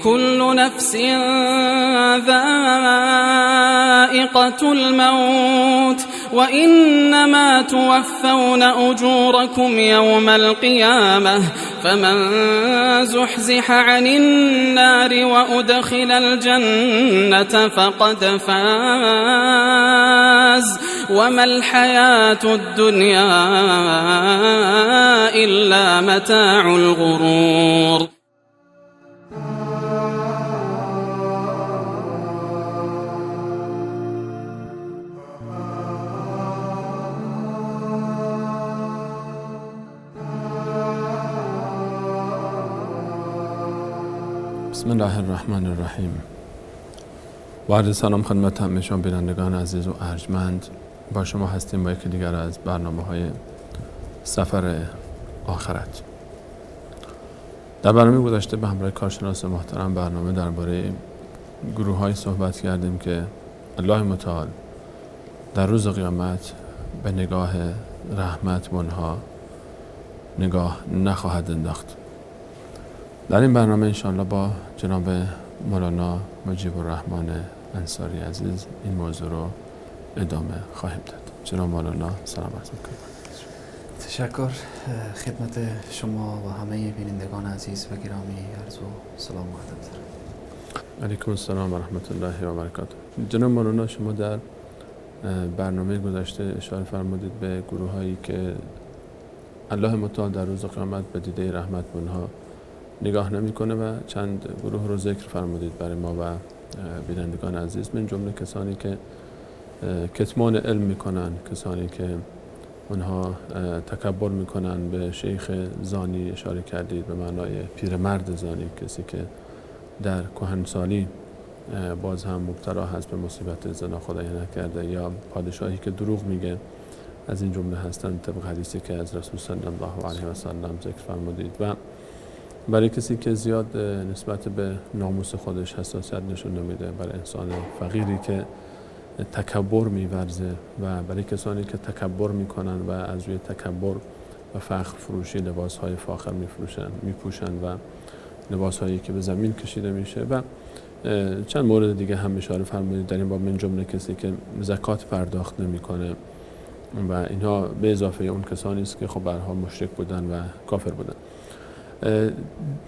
كل نفس ذائقة الموت وإنما توفون أجوركم يوم القيامة فمن زحزح عن النار وأدخل الجنة فقد فاز وما الحياة الدنيا إلا متاع الغرور. بسم الله الرحمن الرحیم. با عرض سلام خدمت همه شما بینندگان عزیز و ارجمند، با شما هستیم با یکی دیگر از برنامه‌های سفر آخرت. در برنامه گذشته به همراه کارشناس محترم برنامه درباره گروه‌های صحبت کردیم که الله متعال در روز قیامت به نگاه رحمت به آنها نگاه نخواهد انداخت. در این برنامه انشاءالله با جناب مولانا مجیب الرحمن انصاری عزیز این موضوع رو ادامه خواهیم داد. جناب مولانا سلام عرض می‌کنم. تشکر، خدمت شما و همه بینندگان عزیز و گرامی عرض و سلام و ادب دارم. علیکم السلام و رحمت الله و برکاته. جناب مولانا، شما در برنامه گذشته اشاره فرمودید به گروه هایی که الله متعال در روز قیامت به دیده رحمت به آنها نگاه نمی‌کنه و چند گروه رو ذکر فرمودید برای ما و بینندگان عزیز، من جمله کسانی که کتمان علم میکنن، کسانی که اونها تکبر میکنن. به شیخ زانی اشاره کردید، به معنای پیرمرد زانی، کسی که در کهنسالی باز هم مبتلا هست به مصیبت زنا خدای نکرده، یا پادشاهی که دروغ میگه، از این جمله هستند طبق حدیثی که از رسول صلی الله علیه و سلم ذکر فرمودید. و برای کسی که زیاد نسبت به ناموس خودش حساسیت نشون نمیده، برای انسان فقیری که تکبر میورزه و برای کسانی که تکبر میکنن و از روی تکبر و فخر فروشی لباسهای فاخر میپوشن و لباسهایی که به زمین کشیده میشه و چند مورد دیگه هم اشاره فرمودید در این باب، من جمله کسی که زکات پرداخت نمیکنه و اینها به اضافه اون کسانی است که خب به هر حال مشرک بودن و کافر بودن.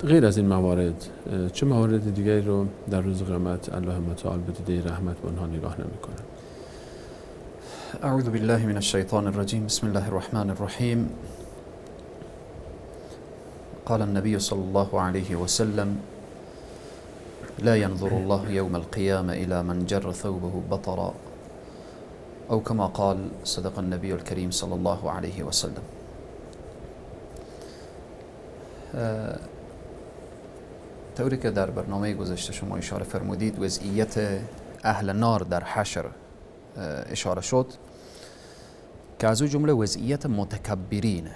غیر از این موارد چه موارد دیگری رو در روز قیامت الله متعال به دیده رحمت به آنها نگاه نمی‌کنه؟ اعوذ بالله من الشیطان الرجیم. بسم الله الرحمن الرحیم. قال النبي صلى الله عليه وسلم: لا ينظر الله يوم القيامة إلى من جر ثوبه بطرا، أو كما قال صدق النبي الكريم صلى الله عليه وسلم. طوری که در برنامه گذشته شما اشاره فرمودید، وضعیت اهل نار در حشر اشاره شد که از او جمله وضعیت متکبرینه،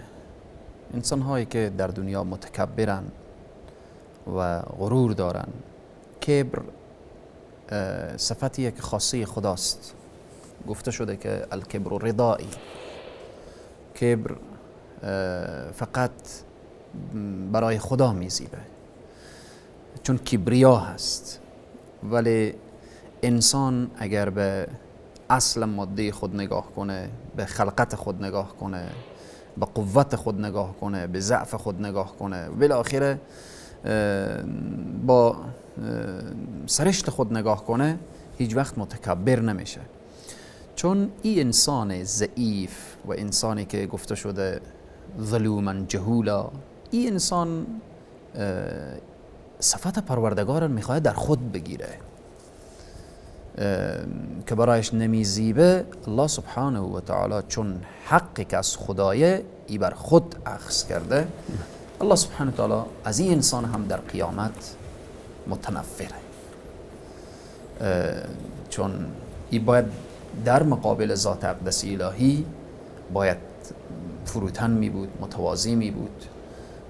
انسان هایی که در دنیا متکبرن و غرور دارن. کبر صفتیه که خاصه خداست. گفته شده که الکبر رضایی، کبر فقط برای خدا میزیبه چون کبریا هست. ولی انسان اگر به اصل ماده خود نگاه کنه، به خلقت خود نگاه کنه، به قوت خود نگاه کنه، به ضعف خود نگاه کنه، بالاخره با سرشت خود نگاه کنه، هیچ وقت متکبر نمیشه. چون این انسان ضعیف و انسانی که گفته شده ظلوما جهولا، این انسان صفت پروردگار میخواد در خود بگیره که برایش نمیزیبه. الله سبحانه و تعالی چون حقی که از خدایه ای بر خود اخذ کرده، الله سبحانه و تعالی از این انسان هم در قیامت متنفره، چون ای باید در مقابل ذات اقدس الهی باید فروتن می بود، متواضع می بود،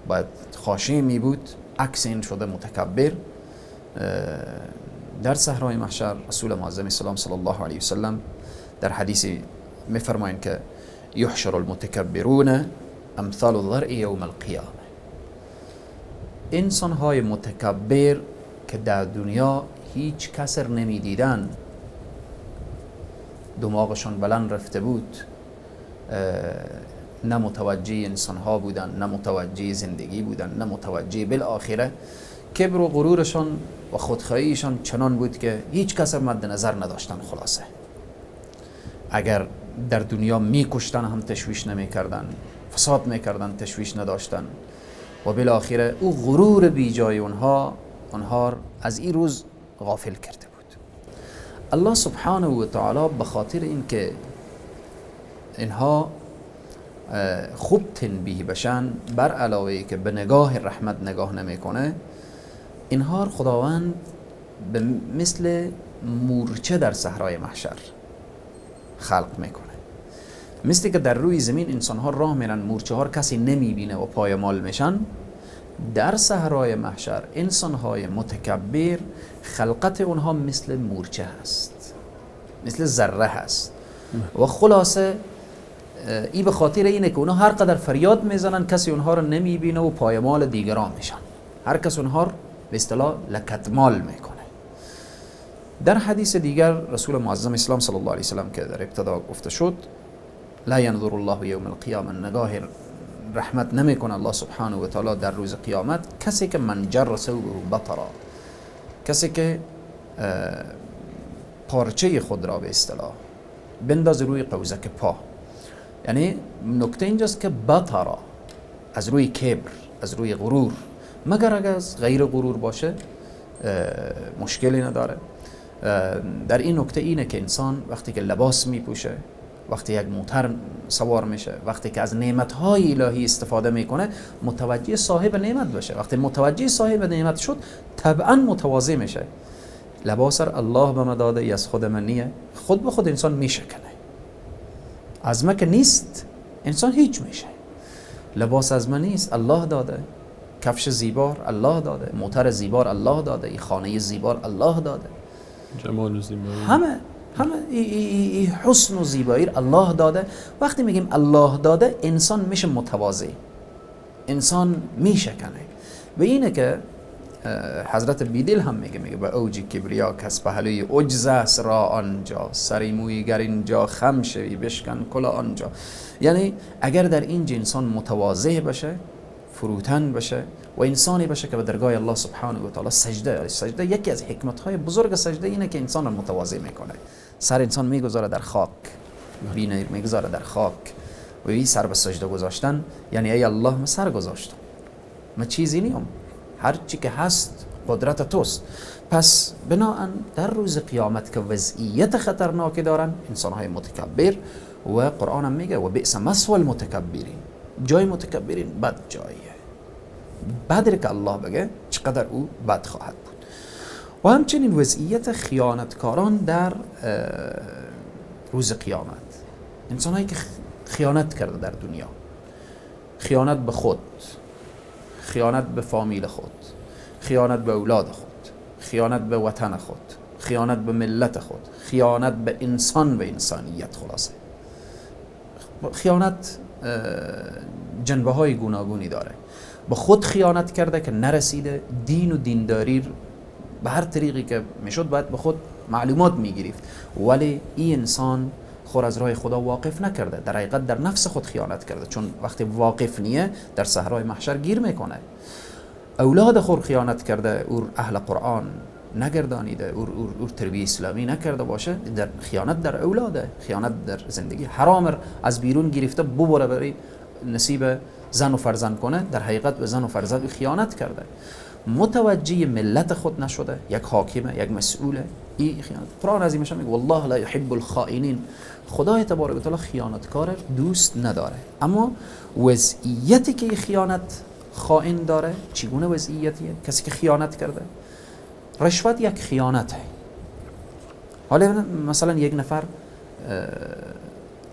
باید خاشع می بود. عکس این شده متکبر. در صحرای محشر رسول معظم اسلام صلی الله علیه وسلم در حدیثی میفرمایند که یحشر المتکبرون امثال الذرع یوم القیامه. انسان های متکبر که در دنیا هیچ کس را نمیدیدن، دماغشان بلند رفته بود، نه متوجه انسانها بودن، نه متوجه زندگی بودن، نه متوجه بالآخره. کبر و غرورشان و خودخواهیشان چنان بود که هیچ کس را مد نظر نداشتن. خلاصه اگر در دنیا میکشتن هم تشویش نمیکردن، فساد میکردن تشویش نداشتن، و بالاخره او غرور بی جای اونها از این روز غافل کرده بود. الله سبحانه و تعالی به خاطر اینکه اینها خوب تنبیه بشن، بر علاوه که به نگاه رحمت نگاه نمیکنه، اینها خداوند به مثل مورچه در صحرای محشر خلق میکنه. مثل که در روی زمین انسانها راه میرن، مورچه ها کسی نمیبینه و پایمال میشن، در صحرای محشر انسانهای متکبر خلقت اونها مثل مورچه هست، مثل ذره هست. و خلاصه ای به خاطر اینه که اونها هر قدر فریاد میزنن کسی اونها رو نمیبینه و پایمال دیگران میشن، هر کس اونها رو به اصطلاح لکتمال میکنه. در حدیث دیگر رسول معظم اسلام صلی الله علیه وسلم که در ابتدا گفته شد، لا ینظر الله یوم القیامه، نگاه رحمت نمیکنه الله سبحانه و تعالی در روز قیامت کسی که من جر ثوبه بطرا، کسی که پارچه خود را به اصطلاح بنداز روی قوزک پا. یعنی نکته اینجاست که بطرا از روی کبر، از روی غرور، مگر اگر از غیر غرور باشه مشکلی نداره. در این نکته اینه که انسان وقتی که لباس میپوشه، وقتی یک موتر سوار میشه، وقتی که از نعمتهای الهی استفاده میکنه، متوجه صاحب نعمت باشه. وقتی متوجه صاحب نعمت شد، طبعا متواضع میشه. لباس الله به من داده، از خود من نیه، خود به خود انسان میشکنه. از من که نیست انسان هیچ میشه. لباس از من نیست، الله داده. کفش زیبار الله داده، موتر زیبار الله داده، ای خانه زیبار الله داده، جمال و زیبایی، همه ای حسن و زیبایی الله داده. وقتی میگیم الله داده، انسان میشه متواضع، انسان میشکنه. و اینه که حضرت بیدل هم میگه به اوج کبریا کس پهلوی عجز است را آنجا، سری مویی گر اینجا خم شوی بشکن کلا آنجا. یعنی اگر در اینجا انسان متواضع بشه، فروتن بشه و انسانی باشه که به درگاه الله سبحانه و تعالی سجده، یکی از حکمت‌های بزرگ سجده اینه که انسان رو متواضع میکنه. سر انسان میگذاره در خاک، بینه میگذاره در خاک و این سر به سجده گذاشتن یعنی ای الله من سر گذاشتم، من چیزی نیم، هر چی که هست قدرت توست. پس بناهن در روز قیامت که وضعیت خطرناکی دارن انسان‌های متکبر، و قرآن هم میگه و بئس مثوى المتکبرین، جای متکبرین بد جاییه، بدر که الله بگه چقدر او بد خواهد بود. و همچنین وضعیت خیانتکاران در روز قیامت، انسانهایی که خیانت کرده در دنیا، خیانت به خود، خیانت به فامیل خود، خیانت به اولاد خود، خیانت به وطن خود، خیانت به ملت خود، خیانت به انسان و انسانیت. خلاصه خیانت جنبه های گوناگونی داره. به خود خیانت کرده که نرسیده، دین و دینداری به هر طریقی که میشد باید به خود معلومات میگرفت، ولی این انسان خود از راه خدا واقف نکرده، در حقیقت در نفس خود خیانت کرده، چون وقتی واقف نیه در صحرای محشر گیر میکنه. اولاد خود خیانت کرده، اور اهل قرآن نگردانیده، اور تربیه اسلامی نکرده باشه، در خیانت در اولاده، خیانت در زندگی، حرام از بیرون گرفته ببره برای نصیب زن و فرزند کنه، در حقیقت به زن و فرزند خیانت کرده. متوجه ملت خود نشده، یک حاکمه، یک مسئوله، این خیانت. قرآن عظیمش میگه والله لا یحب الخائنین، خدای تبارک و تعالی خیانتکار دوست نداره. اما وضعیتی که خیانت خائن داره چگونه وضعیتیه؟ کسی که خیانت کرده، رشوت یک خیانته. حالا مثلا یک نفر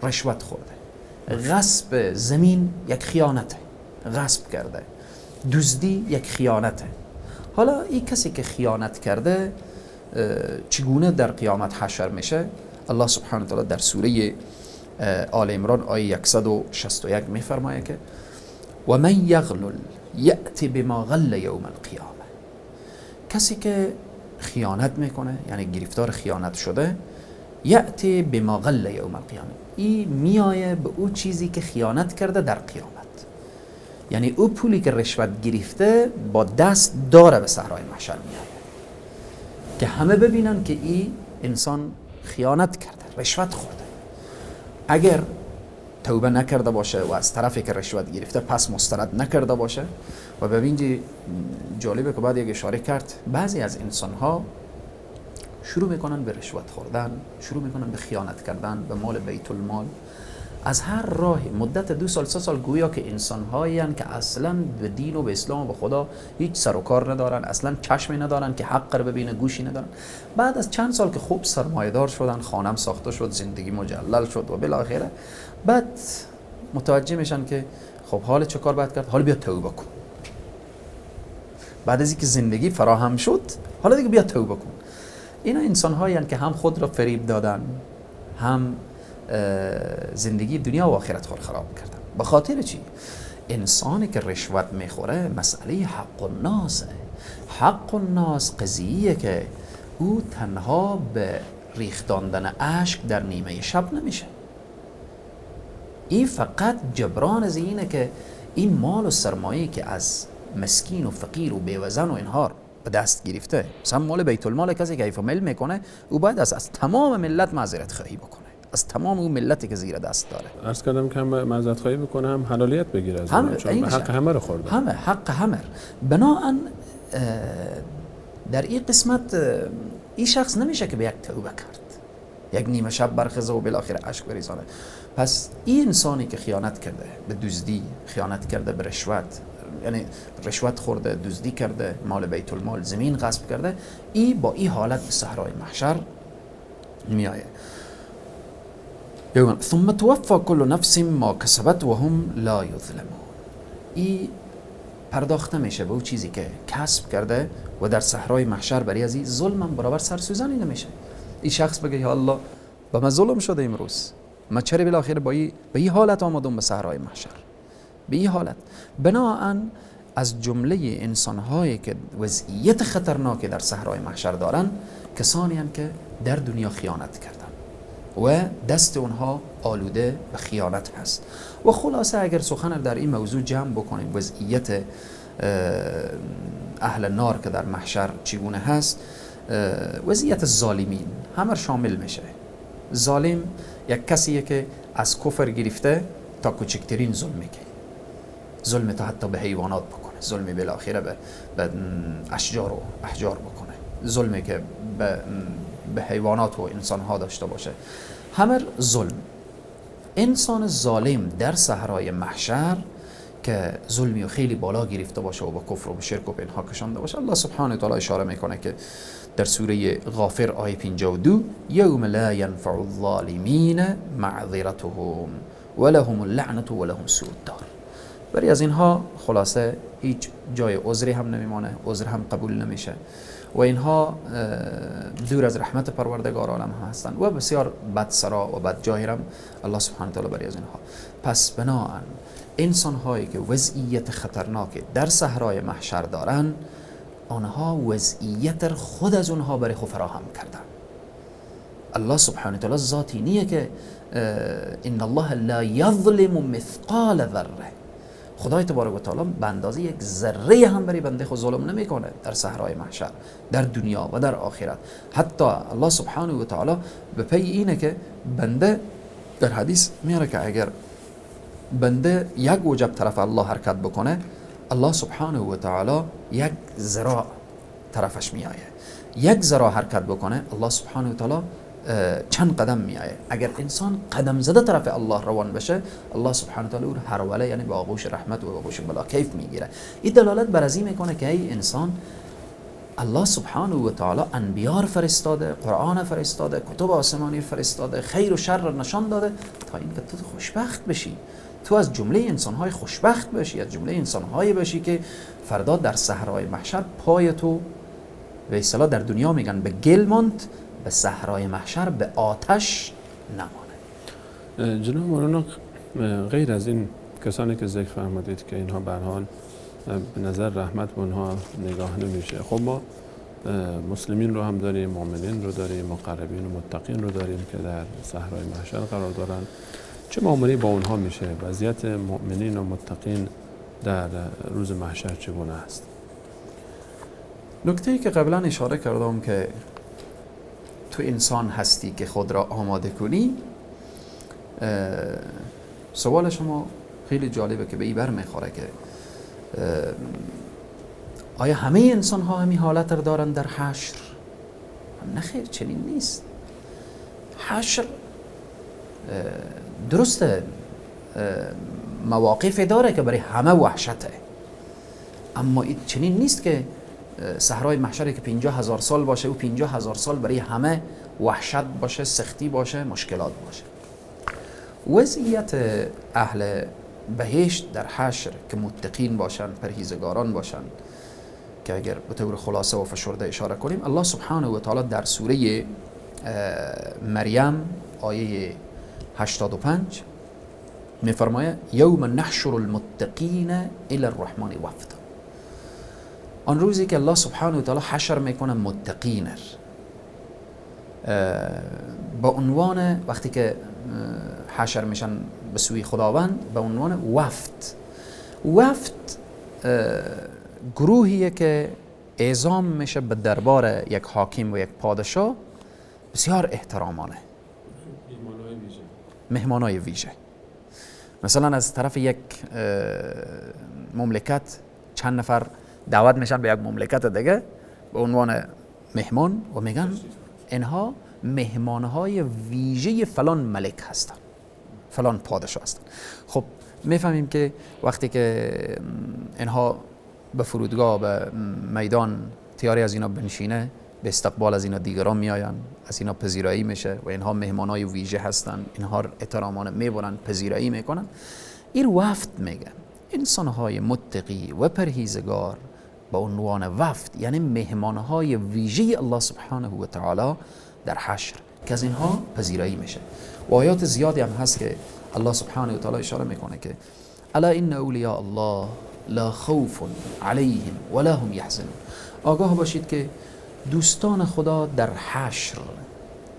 رشوت خورده، غصب زمین یک خیانته، غصب کرده، دزدی یک خیانته. حالا این کسی که خیانت کرده چگونه در قیامت حشر میشه؟ الله سبحانه و تعالی در سوره آل عمران آیه 161 میفرمایه که و من یغلل یأتی بما غل یوم القیامه، کسی که خیانت میکنه، یعنی گرفتار خیانت شده، یأتی بما غل یوم القیامه، این میایه به او چیزی که خیانت کرده در قیامت. یعنی او پولی که رشوت گرفته با دست داره به صحرای محشر میایه که همه ببینن که این انسان خیانت کرده، رشوت خورده. اگر توبه نکرده باشه و از طرفی که رشوت گرفته پس مسترد نکرده باشه. و ببینید جالبه که بعد یک اشاره کرد، بعضی از انسانها شروع میکنن به رشوت خوردن، شروع میکنن به خیانت کردن به مال بیت المال از هر راهی، مدت 2 سال 3 سال، گویا که انسان‌هایی هستند که اصلا به دین و به اسلام و به خدا هیچ سر و کار ندارن، اصلا چشمی ندارن که حق رو ببینه، گوشی ندارن. بعد از چند سال که خوب سرمایه‌دار شدن، خانم ساخته شد، زندگی مجلل شد و بالاخره بعد متوجه میشن که خب حال چه کار باید کرد، حالا بیا توبه کن. بعد از اینکه زندگی فراهم شد، حالا دیگه بیا توبه کن. اینا انسان‌هایی هستند که هم خود را فریب دادن، هم زندگی دنیا و آخرت خود خراب کردن. به خاطر چی؟ انسانی که رشوت میخوره مسئله حق الناسه. حق الناس قضیه که او تنها به ریختاندن اشک در نیمه شب نمیشه. این فقط جبران از اینه که این مال و سرمایه که از مسکین و فقیر و بیوزن و اینها به دست گرفته، مثلا مال بیت المال کسی که حیف و میل میکنه، او باید از تمام ملت معذرت خواهی بکنه، از تمام اون ملتی که زیر دست داره. عرض کردم که هم معذرت خواهی بکنه، هم حلالیت بگیره از هم، چون حق همه رو خورده، همه حق همه. بناهن در این قسمت این شخص نمیشه که به یک توبه کرد، یک نیمه شب برخیزه و بالاخره اشک بریزانه. پس این انسانی که خیانت کرده به دزدی، خیانت کرده به رشوت، یعنی رشوت خورده، دزدی کرده، مال بیت المال، زمین غصب کرده، این با این حالت به صحرای محشر میآید. ثم توفى كل نفس ما کسبت و هم لا یظلمون. این پرداخته میشه به اون چیزی که کسب کرده و در صحرای محشر برای از این ظلم هم برابر سرسوزانی نمیشه. این شخص بگه یا الله به من ظلم شده امروز، من چرا بالاخره با این حالت آمدم به صحرای محشر، به این حالت. بناهن از جمله انسانهایی که وضعیت خطرناکی در صحرای محشر دارن، کسانی هستند که در دنیا خیانت کردن و دست اونها آلوده به خیانت هست. و خلاصه اگر سخن در این موضوع جمع بکنیم، وضعیت اهل نار که در محشر چگونه هست، وضعیت ظالمین همه شامل میشه. ظالم یک کسیه که از کفر گرفته تا کوچکترین ظلمی که ظلم تا حتی به حیوانات بکنه، ظلمی بالاخره به اشجار و احجار بکنه، ظلمی که به حیوانات و انسانها داشته باشه، همه ظلم. انسان ظالم در صحرای محشر که ظلمی خیلی بالا گرفته باشه و با کفر و به شرک و به اینها کشانده باشه، الله سبحانه و تعالی اشاره میکنه که در سوره غافر آیه 52 یوم لا ینفع الظالمین معذرتهم ولهم اللعنة ولهم سوء الدار. برای از اینها خلاصه هیچ جای عذری هم نمیمانه، عذر هم قبول نمیشه و اینها دور از رحمت پروردگار عالم هم هستند و بسیار بدسرا و بدجاهرم الله سبحانه وتعالی برای از اینها. پس بناهن انسان هایی که وضعیت خطرناک در صحرای محشر دارن، آنها وضعیت خود از اونها برای خود فراهم کردن. الله سبحانه وتعالی ذاتی نیه که ان الله لا یظلم مثقال ذره، خدای تبارک و تعالی به اندازه یک ذره هم برای بنده خود ظلم نمیکنه در صحرای محشر، در دنیا و در آخرت. حتی الله سبحانه و تعالی به پی اینه که بنده در حدیث میاره که اگر بنده یک وجب طرف الله حرکت بکنه، الله سبحانه و تعالی یک ذراع طرفش میآیه، یک ذراع حرکت بکنه الله سبحانه و تعالی چند قدم میآیه. اگر انسان قدم زده طرف الله روان بشه، الله سبحانه و تعالی او رو هروله، یعنی با آغوش رحمت و آغوش بلا کیف میگیره. این دلالت بر از این میکنه که ای انسان، الله سبحانه و تعالی انبیار فرستاده، قرآن فرستاده، کتب آسمانی فرستاده، خیر و شر نشان داده تا اینکه تو خوشبخت بشی، تو از جمله انسانهای خوشبخت بشی، از جمله انسانهایی بشی که فردا در صحرای محشر پای تو به اصطلاح در دنیا میگن به گل ماند، به صحرای محشر به آتش نمانه. جناب مولانا، غیر از این کسانی که ذکر فرمودید که اینها به هر حال به نظر رحمت به اونها نگاه نمیشه، خب ما مسلمین رو هم داریم، مؤمنین رو داریم، مقربین و متقین رو داریم که در صحرای محشر قرار دارن. چه معامله‌ای با اونها میشه؟ وضعیت مؤمنین و متقین در روز محشر چگونه است؟ نکته‌ای که قبلا اشاره کردم که تو انسان هستی که خود را آماده کنی، سوال شما خیلی جالبه که به این برمیخوره که آیا همه انسان ها همین حالت را دارن در حشر؟ نه خیر، چنین نیست. حشر درسته مواقف داره که برای همه وحشته، اما چنین نیست که صحرای محشری که 50,000 سال باشه و 50,000 سال برای همه وحشت باشه، سختی باشه، مشکلات باشه. وضعیت اهل بهشت در حشر که متقین باشن، پرهیزگاران باشن، که اگر به طور خلاصه و فشرده اشاره کنیم، الله سبحانه و تعالی در سوره مریم آیه 85 می‌فرماید یوم نحشر المتقین الی الرحمن وفدا. آن روزی که الله سبحانه و تعالی حشر میکنه متقین با عنوان، وقتی که حشر میشن به سوی خداوند به عنوان وفد. وفد گروهیه که اعزام میشه به دربار یک حاکم و یک پادشاه، بسیار احترامانه، مهمانای ویژه. مثلا از طرف یک مملکت چند نفر دعوت میشن به یک مملکت دیگه به عنوان مهمان و میگن اینها مهمانهای ویژه فلان ملک هستن، فلان پادشاه هستن. خب میفهمیم که وقتی که اینها به فرودگاه، به میدان، تیاری از اینا بنشینه، به استقبال از اینا دیگران میآیند، از اینا پذیرایی میشه و اینها مهمانای ویژه هستن، اینها احترامانه میبرن، پذیرایی میکنن. این وفد میگن انسانهای متقی و پرهیزگار به عنوان وفد، یعنی مهمانهای ویژه الله سبحانه و تعالی در حشر که از اینها پذیرایی میشه. و آیات زیادی هم هست که الله سبحانه و تعالی اشاره میکنه که الا ان اولیاء الله لا خوف علیهم ولا هم یحزنون. آگاه باشید که دوستان خدا در حشر،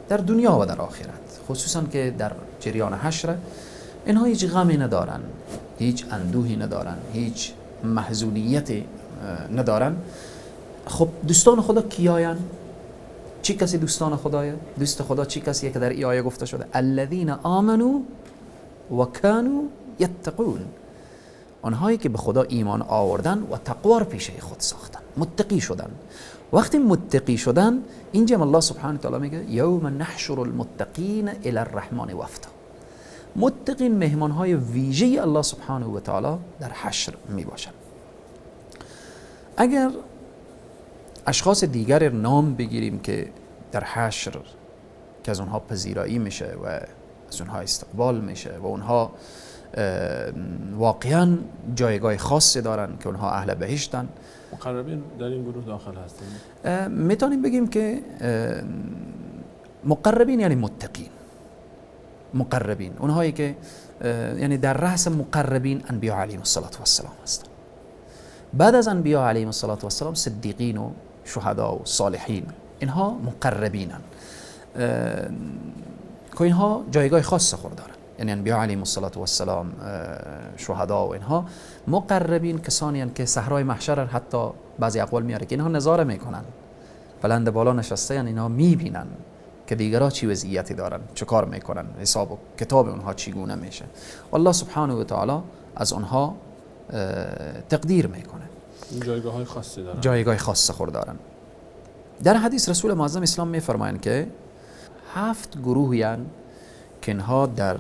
در دنیا و در آخرت، خصوصا که در جریان حشر، اینها هیچ غمی ندارن، هیچ اندوهی ندارن، هیچ محزونیت ندارن. خب دوستان خدا کیاین؟ چی کسی دوستان خدایه؟ دوست خدا چی کسیه که در ای آیه گفته شده الذین آمنوا و کانوا یتقون، آنهایی که به خدا ایمان آوردن و تقوا را پیشه خود ساختن، متقی شدن. وقتی متقی شدن، اینجا الله سبحانه و تعالی میگه یوم نحشر المتقین الی الرحمن وفدا. متقین مهمانهای ویژه الله سبحانه و تعالی در حشر می باشند. اگر اشخاص دیگر نام بگیریم که در حشر که از اونها پذیرایی میشه و از اونها استقبال میشه و اونها واقعا جایگاه خاصی دارن که اونها اهل بهشتن، مقربین در این گروه داخل هستن، میتونیم بگیم که مقربین یعنی متقین. مقربین اونهایی که یعنی در رأس مقربین انبیا علیهم الصلاة والسلام هستن. بعد از انبیا علیهم الصلاة والسلام صدیقین و شهدا و صالحین، اینها مقربینن که اینها جایگاه خاص خود دارن. یعنی انبیا علیهم الصلاة والسلام، شهدا و اینها مقربین کسانی هستند که صحرای محشر حتی بعضی اقوال میاره که اینها نظاره میکنن، بلند بالا نشسته، یعنی اینها میبینن که دیگرها چی وضعیتی دارن، چه کار میکنن، حساب و کتاب اونها چگونه میشه. والله سبحانه و تعالی از اونها تقدیر میکنه. جایگاه های خاصی دارن، جایگاه خاص خود دارن. در حدیث رسول معظم اسلام میفرمایند که 7 گروهی هستند که اینها در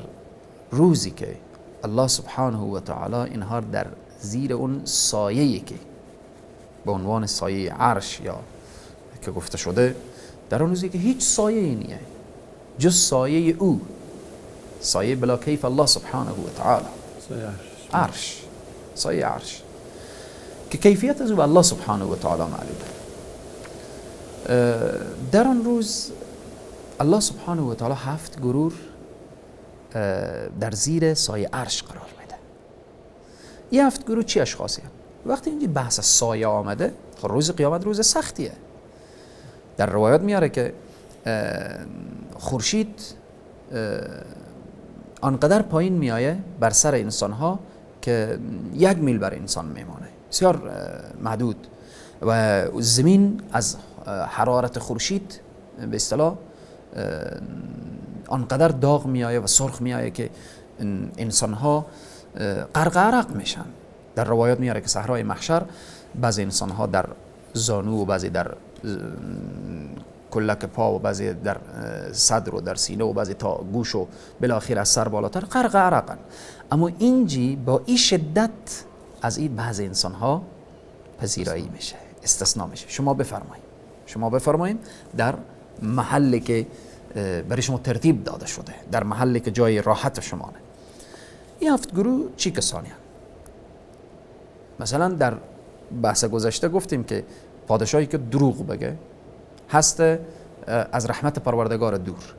روزی که الله سبحانه و تعالی اینها در زیر اون سایه‌ای که به عنوان سایه عرش یا که گفته شده، در اون روزی که هیچ سایه‌ای نیه جز سایه او، سایه بلا کیف الله سبحانه و تعالی، سایه عرش، سایه عرش که کیفیت از او الله سبحانه و تعالی معلومه. در آن روز الله سبحانه و تعالی 7 گروه در زیر سایه عرش قرار میده. این 7 گروه چی اشخاصی هستند؟ وقتی اینجا بحث سایه آمده، خب روز قیامت روز سختیه. در روایات میاره که خورشید آنقدر پایین میایه بر سر انسان ها که 1 میل بر انسان میمانه، بسیار محدود، و زمین از حرارت خورشید به اصطلاح آنقدر داغ میایه و سرخ میایه که انسان ها غرق عرق میشن. در روایات میاره که صحرای محشر بعضی انسان ها در زانو و بعضی در کلک پا و بعضی در صدر و در سینه و بعضی تا گوش و بالاخره از سر بالاتر غرق عرقن. اما اینجی با این شدت از این بعضی انسان ها پذیرایی میشه، استثناء میشه. شما بفرمایید در محلی که برای شما ترتیب داده شده، در محلی که جای راحت شما نه. این 7 گروه چی کسانی هستند؟ مثلا در بحث گذشته گفتیم که پادشاهی که دروغ بگه هست از رحمت پروردگار دور،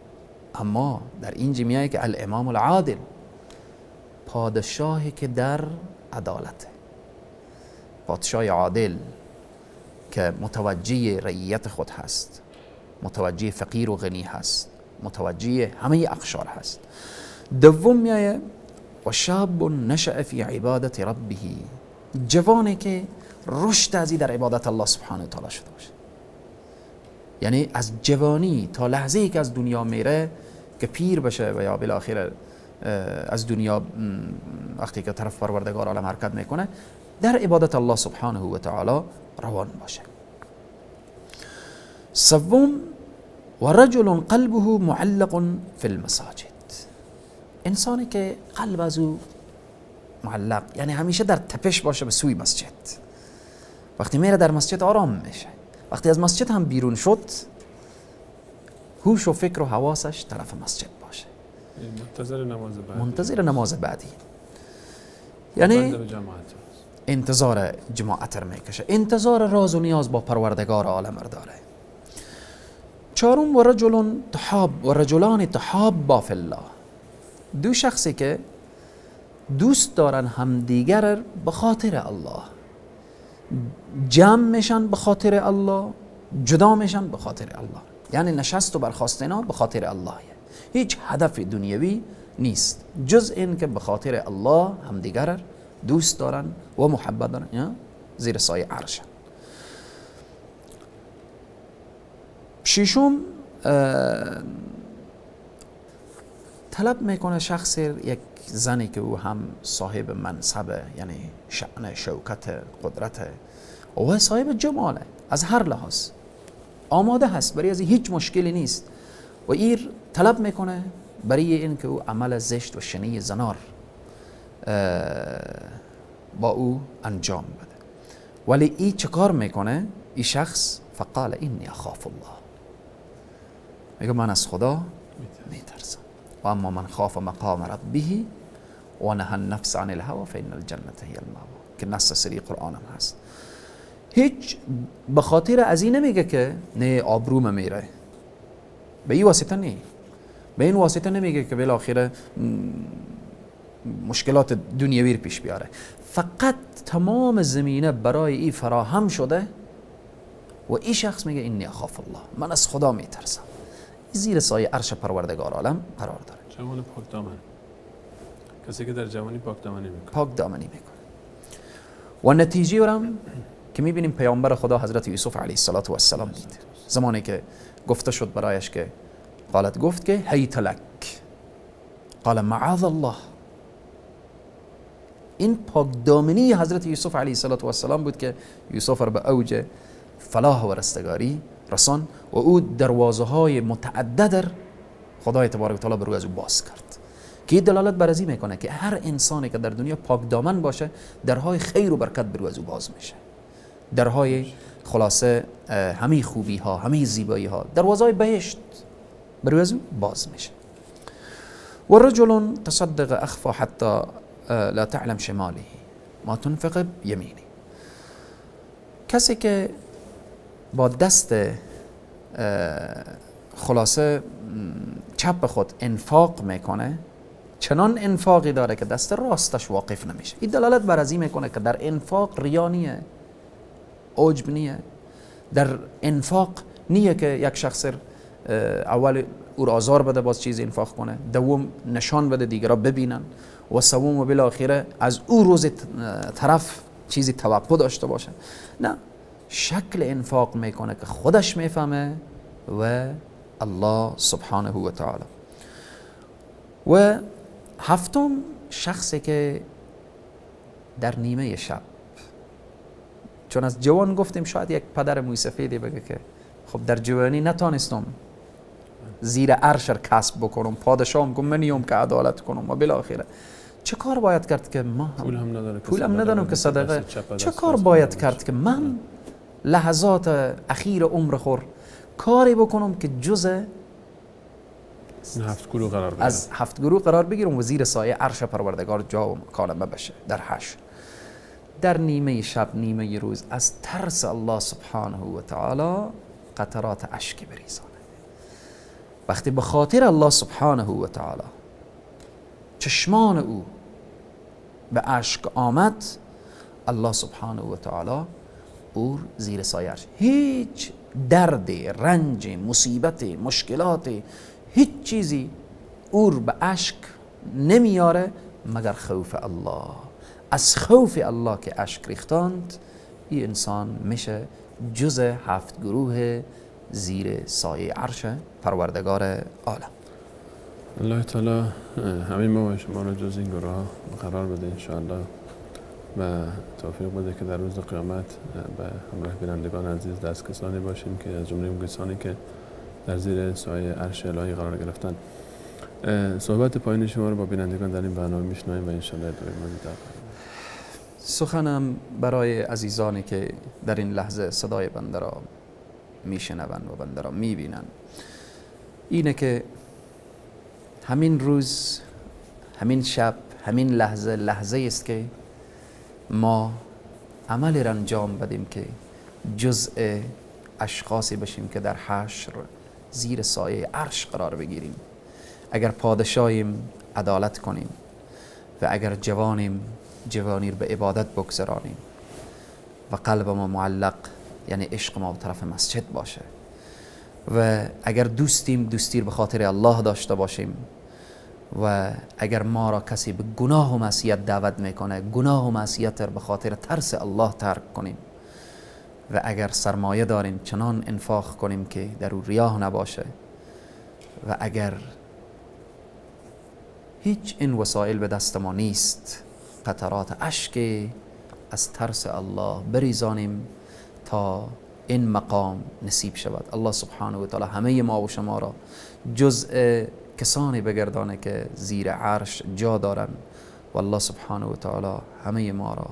اما در اینجا میایه که الامام العادل، پادشاهی که در عدالته، پادشاه عادل که متوجه رعیت خود هست، متوجه فقیر و غنی هست، متوجه همه اقشار هست. دوم میایه و شاب نشأ فی عبادت ربه، جوانی که رشد ازی در عبادت الله سبحانه و تعالی شده باشه، یعنی از جوانی تا لحظه ای که از دنیا میره که پیر بشه و یا بالاخره از دنیا وقتی که طرف پروردگار عالم حرکت میکنه، در عبادت الله سبحانه و تعالی روان باشه. سوم و رجل قلبه معلق فی المساجد، انسانی که قلب از او معلق، یعنی همیشه در تپش باشه به سوی مسجد. وقتی میره در مسجد آرام میشه، وقتی از مسجد هم بیرون شد هوش و فکر و حواسش طرف مسجد باشه، منتظر نماز بعدی، منتظر نماز بعدی، یعنی انتظار جماعت رو میکشه، انتظار راز و نیاز با پروردگار عالم رو داره. چهارم و رجل تحاب و رجلان تحابا فی الله، دو شخصی که دوست دارن همدیگر به خاطر الله، جمع میشن به خاطر الله، جدا میشن به خاطر الله، یعنی نشست و برخاست اینا به خاطر الله، هیچ هدف دنیوی نیست جز این که به خاطر الله همدیگر دوست دارن و محبت دارن، زیر سایه عرشن. ششم طلب میکنه شخص یک زنی که او هم صاحب منصبه، یعنی شأن، شوکت، قدرت و صاحب جماله، از هر لحاظ آماده هست، برای از هیچ مشکلی نیست، و ایر طلب میکنه برای این که او عمل زشت و شنیع زنار با او انجام بده. ولی ای چکار میکنه؟ ای شخص فقال اینی اخاف الله، میگه من از خدا میترسم. و اما من خاف مقام ربه و نهى النفس عن الهوى فإن الجنة هي المأوى، که نص سری قرآن هم هست. هیچ به خاطر از این نمیگه که نه آبروم میره، به این واسطه نه، به این واسطه نمیگه که بالاخره مشکلات دنیوی پیش بیاره. فقط تمام زمینه برای این فراهم شده و این شخص میگه اینی اخاف الله، من از خدا میترسم، زیر سایه عرش پروردگار عالم قرار داره. جوان پاک دامن، کسی که در جوانی پاک دامنی میکنه، پاک دامنی میکنه. و نتیجه هم که میبینیم پیامبر خدا حضرت یوسف علیه السلام دید، زمانی که گفته شد برایش که قالت، گفت که هیت لک، قال معاذ الله. این پاک دامنی حضرت یوسف علیه السلام بود که یوسف را به اوج فلاح و رستگاری رسان و او دروازه های متعدد خدای تبارک و تعالی بر روی از او باز کرد، که دلالت بر از این میکنه که هر انسانی که در دنیا پاک دامن باشه درهای خیر و برکت بر روی از او باز میشه، درهای خلاصه همه خوبی ها، همه زیبایی ها، دروازه های بهشت بر روی از او باز میشه. و رجل تصدق اخفى حتی لا تعلم شماله ما تنفق یمینه، کسی که با دست خلاصه چپ خود انفاق میکنه، چنان انفاقی داره که دست راستش واقف نمیشه. این دلالت بر از این میکنه که در انفاق ریا نیه، عجب نیه، در انفاق نیه که یک شخص اول او را آزار بده باز چیز انفاق کنه، دوم نشان بده دیگرا ببینن، و سوم و بالاخره از او روز طرف چیزی توقع داشته باشه. نه، شکل انفاق میکنه که خودش میفهمه و الله سبحانه و تعالی. و هفتم، شخصی که در نیمه شب، چون از جوان گفتیم شاید یک پدر موی سفیدی بگه که خب در جوانی نتانستم زیر عرش کسب بکنم، پادشاهم گفت من نیوم که عدالت کنم و بالاخره چه کار باید کرد که ما پول هم ندارم، پول هم ندارم که صدقه، چه کار باید کرد که من لحظات اخیر عمر خور کاری بکنم که جزء هفت گروه قرار بگیرم، از هفت گروه قرار بگیرم و زیر سایه عرش پروردگار جا و مکانم بشه. در حشر، در نیمه شب، نیمه روز، از ترس الله سبحانه و تعالی قطرات اشک بریزانه. وقتی به خاطر الله سبحانه و تعالی چشمان او به اشک آمد، الله سبحانه و تعالی او زیر سایه عرش، هیچ درد، رنج، مصیبت، مشکلات، هیچ چیزی او به اشک نمیاره مگر خوف الله. از خوف الله که اشک ریختاند، این انسان میشه جز هفت گروه زیر سایه عرش پروردگار عالم. الله تعالی همین ما و شما را جز این گروه ها قرار بده انشاءالله و توفیق بده که در روز قیامت به همراه بینندگان عزیز دست کسانی باشیم که از جمله اون کسانی که در زیر سایه عرش الهی قرار گرفتن. صحبت پایین شما رو با بینندگان در این برنامه میشنویم و انشاءالله ادامه میدیم. سخنم برای عزیزانی که در این لحظه صدای بنده را میشنوند و بنده را میبینند اینه که همین روز، همین شب، همین لحظه، لحظه است که ما عمل را انجام بدیم که جزء اشخاصی بشیم که در حشر زیر سایه عرش قرار بگیریم. اگر پادشاهیم عدالت کنیم و اگر جوانیم جوانی رو به عبادت بگذرانیم و قلب ما معلق، یعنی عشق ما به طرف مسجد باشه، و اگر دوستیم دوستی رو به خاطر الله داشته باشیم، و اگر ما را کسی به گناه و معصیت دعوت میکنه گناه و معصیت رو به خاطر ترس الله ترک کنیم، و اگر سرمایه داریم چنان انفاق کنیم که در او ریاه نباشه، و اگر هیچ این وسایل به دست ما نیست قطرات اشک از ترس الله بریزانیم تا این مقام نصیب شود. الله سبحانه و تعالی همه ما و شما را جزء کسانی بگردانه که زیر عرش جا دارن، و الله سبحانه و تعالی همه ما را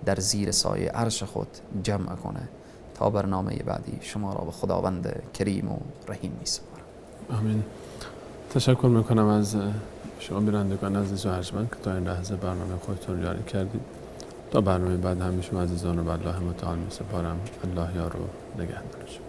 در زیر سایه عرش خود جمع کنه. تا برنامه بعدی شما را به خداوند کریم و رحیم می سپارم. آمین. تشکر میکنم از شما بینندگان عزیز و ارجمند که تا این لحظه برنامه خودتون یاری کردید. تا برنامه بعد همه شما عزیزان رو به الله متعال می سپارم. الله یار و نگهدار شما.